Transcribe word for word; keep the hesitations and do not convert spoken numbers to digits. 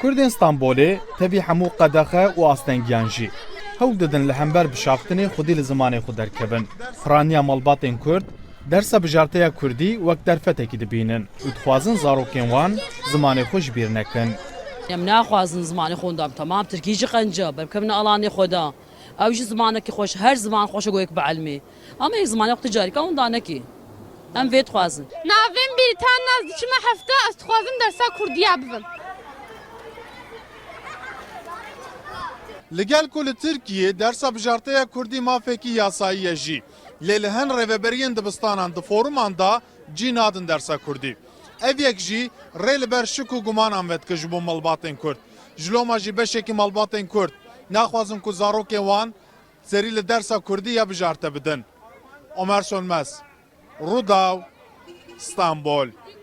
Kurdên Stenbolê tevî hemû qedexe û astengiyan jî hewl didin li hember bişaftinê xwedî li zimanê xwe derkevin. Piraniya malbatên Kurd dersa bijarteya Kurdî wek derfetekî dibînin û dixwazin zarokên wan zimanê xwe ji bîr nekin. Em naxwazin zimanê xwe winda bin. Temam, Tirkî jî qenc e, berkevine alanê xwe de. Ew jî zimanekî xweş, her ziman xweş e ku yek bielmê. Ama yek zimanê xwe tu carîka winda nekî. Em vê dixwazin. Navê min Bêrîtan Naz, diçime hefta, ez dixwazim dersa Kurdiya bibim. Li gel ku li Tirkiyê dersa bijarteya Kurdî mafekî yasayî ye jî, lê li hin rêveberiyên dibistanan di foruman de cî nadin dersa Kurdî. Ev yek jî rê li ber şik û gumanan vedike ji bo malbatên Kurd. Ji loma jî beşekî malbatên Kurd naxwazin ku zarokên wan serî li dersa Kurdî ya bijarte bidin. Omer Sönmez, Rûdaw, Stenbol.